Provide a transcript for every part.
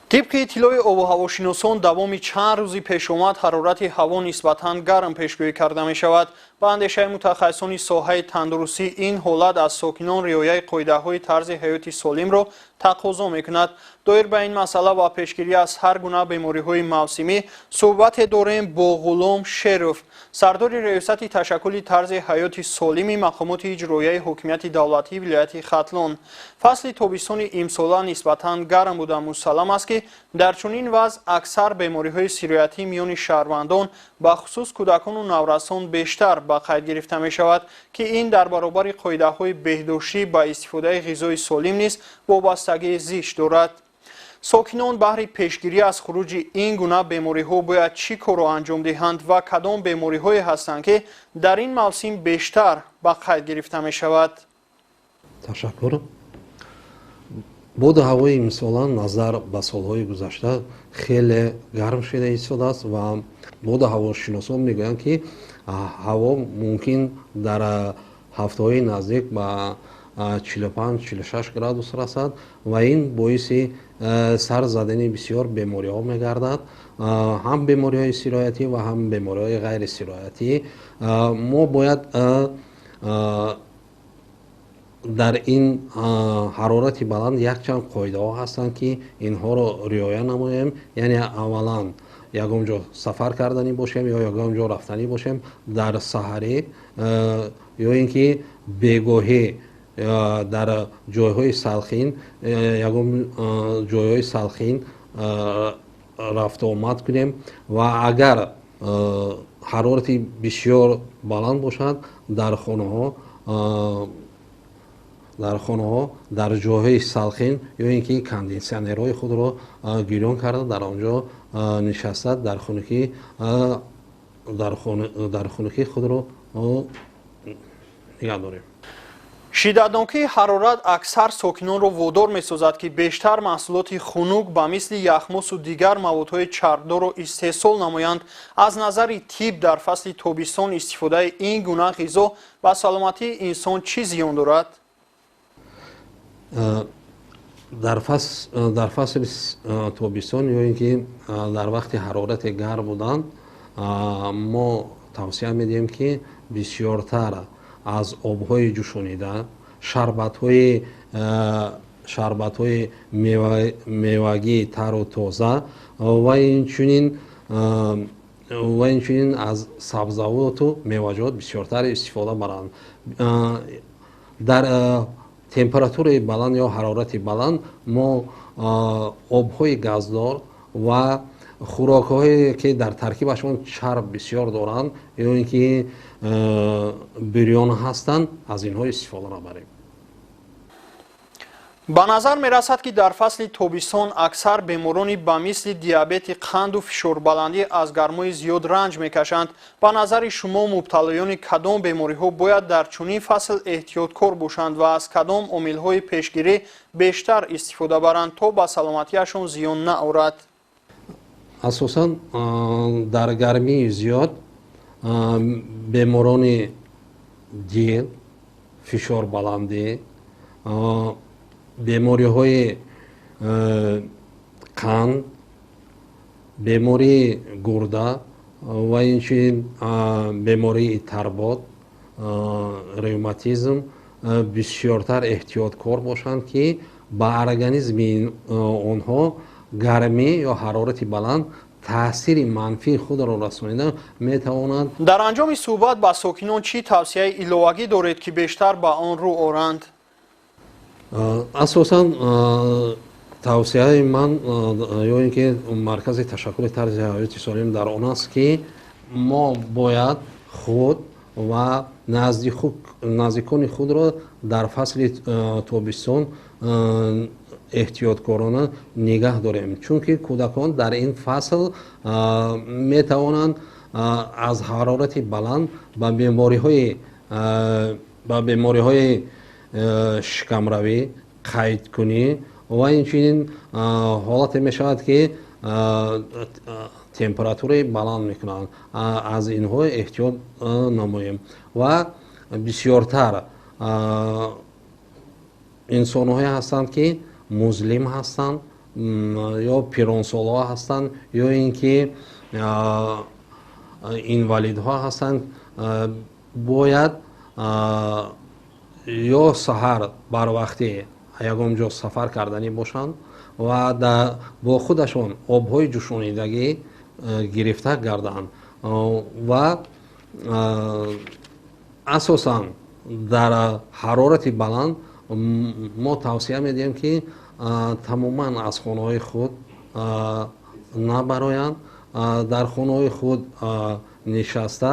Тибқи иттилои обуҳавошиносон, давоми чанд рӯзи пешомад ҳарорати ҳаво нисбатан гарм пешгӯӣ карда мешавад. Ба андешаи мутахассисони соҳаи тандурустӣ, ин ҳолат аз сокинон риояи қоидаҳои тарзи ҳаёти солимро тақозо мекунад. Доир ба ин масъала ва пешгирӣ аз ҳар гуна бемориҳои мавсимӣ суҳбате дорем бо Ғулом Шеров, сардори Раёсати ташаккули тарзи ҳаёти солими мақомоти иҷроияи ҳокимияти давлатии вилояти Хатлон. Фасли тобистони имсола нисбатан гарм буда, мусаллам аст, ки дар чунин вазъ аксар бемориҳои сироятӣ миёни шаҳрвандон, бахусус кӯдакону наврасон, бештар ба қайд гирифта мешавад, ки ин дар баробари қоидаҳои беҳдоштӣ ба истифодаи ғизои солим низ вобастагии зич дорад. Сокинон баҳри пешгирӣ аз хуруҷи ин гуна бемориҳо бояд чӣ корро анҷом диҳанд ва кадом бемориҳое ҳастанд, ки дар ин мавсим бештар ба қайд гирифта мешавад? Ташаккур. Боду ҳавои имсола назар ба солҳои гузашта хеле гарм шуда истодааст ва боду ҳавошиносон мегӯянд, ки ҳаво мумкин дар ҳафтаҳои наздик ба 45-46 градус расад ва ин боиси сар задани бисёр бемориҳо мегардад, ҳам бемориҳои сироятӣ ва ҳам бемориҳои ғайрисироятӣ. Мо бояд дар ин ҳарорати баланд якчанд қоидаҳо ҳастанд, ки инҳоро риоя намоем. Яъне, аввалан, ягон ҷо сафар карданӣ бошем ё ягон ҷо рафтанӣ бошем, дар саҳарӣ ё ин ки бегоҳӣ дар ҷойҳои салқин, ягон ҷойҳои салқин рафтуомад кунем ва агар ҳарорати бисёр баланд бошад, дар хонаҳо, дар ҷойҳои салқин ё ин ки кондитсионерҳои худро гирён карда, дар он ҷо нишаста, дар хунукӣ худро нигаҳ дорем. Шиддатнокии ҳарорат аксар сокинонро водор месозад, ки бештар маҳсулоти хунук ба мисли яхмосу дигар маводҳои чарбдорро истеҳсол намоянд. Аз назари тиб, дар фасли тобистон истифодаи ин гуна ғизо ба саломатии инсон чӣ зиён дорад? Дар фасли тобистон ё ин ки дар вақти ҳарорати гарм будан мо тавсия медиҳем, ки бисёртар аз обҳои ҷӯшонида, шарбатҳои мевагии тару тоза ва инчунин аз сабзавоту меваҷот бисёртар истифода баранд. Дар температураи баланд ё ҳарорати баланд мо обҳои газдор ва хӯрокҳое, ки дар таркибашон чарб бисёр доранд ё ин ки бирён ҳастанд, аз инҳо истифода набарем. Ба назар мерасад, ки дар фасли тобистон аксар беморони ба мисли диабети қанду фишорбаландӣ аз гармои зиёд ранҷ мекашанд. Ба назари шумо, мубталоёни кадом бемориҳо бояд дар чунин фасл эҳтиёткор бошанд ва аз кадом омилҳои пешгирӣ бештар истифода баранд, то ба саломатиашон зиён наорад? Асосан дар гармии зиёд беморони дил, фишорбаландӣ, бемориҳои қанд, бемории гурда ва инчунин бемории тарбот, ревматизм бисёртар эҳтиёткор бошанд, ки ба организми онҳо гармӣ ё ҳарорати баланд таъсири манфии худро расонида метавонад. Дар анҷоми суҳбат ба сокинон чӣ тавсияи иловагӣ доред, ки бештар ба он рӯ оранд? Асосан тавсияи ман ё ин ки Маркази ташаккули тарзи ҳаёти солим дар он аст, ки мо бояд худ ва наздикони худро дар фасли тобистон эҳтиёткорона нигаҳ дорем, чунки кӯдакон дар ин фасл метавонанд аз ҳарорати баланд ба бемориҳои шикамравӣ, қайткунӣ ва инчунин ҳолате мешавад, ки температураи баланд мекунанд. Аз инҳо эҳтиёт намоем ва бисёртар инсонҳое ҳастанд, ки музлим ҳастанд. Ё пиронсолҳо ҳастанд, ё ин ки инвалидҳо ҳастанд, бояд ё саҳар барвақтӣ ягон ҷо сафар карданӣ бошанд ва бо худашон обҳои ҷӯшонидагӣ гирифта гарданд ва асосан дар ҳарорати баланд мо тавсия медиҳем, ки тамоман аз хонаҳои худ набароянд, дар хонаҳои худ нишаста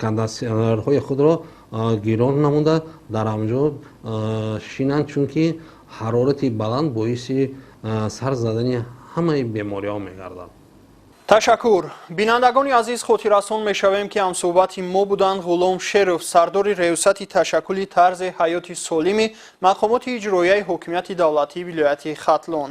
кондитсионерҳои худро гирон намуда дар ҳамҷо шинанд, чунки ҳарорати баланд боиси сар задани ҳамаи бемориҳо мегардад. Ташаккур. Бинандагони азиз, хотиррасон мешавем, ки ҳамсӯҳбати мо буданд Ғулом Шеров, сардори Раёсати ташаккули тарзи ҳаёти солими мақомоти иҷроияи ҳокимияти давлатии вилояти Хатлон.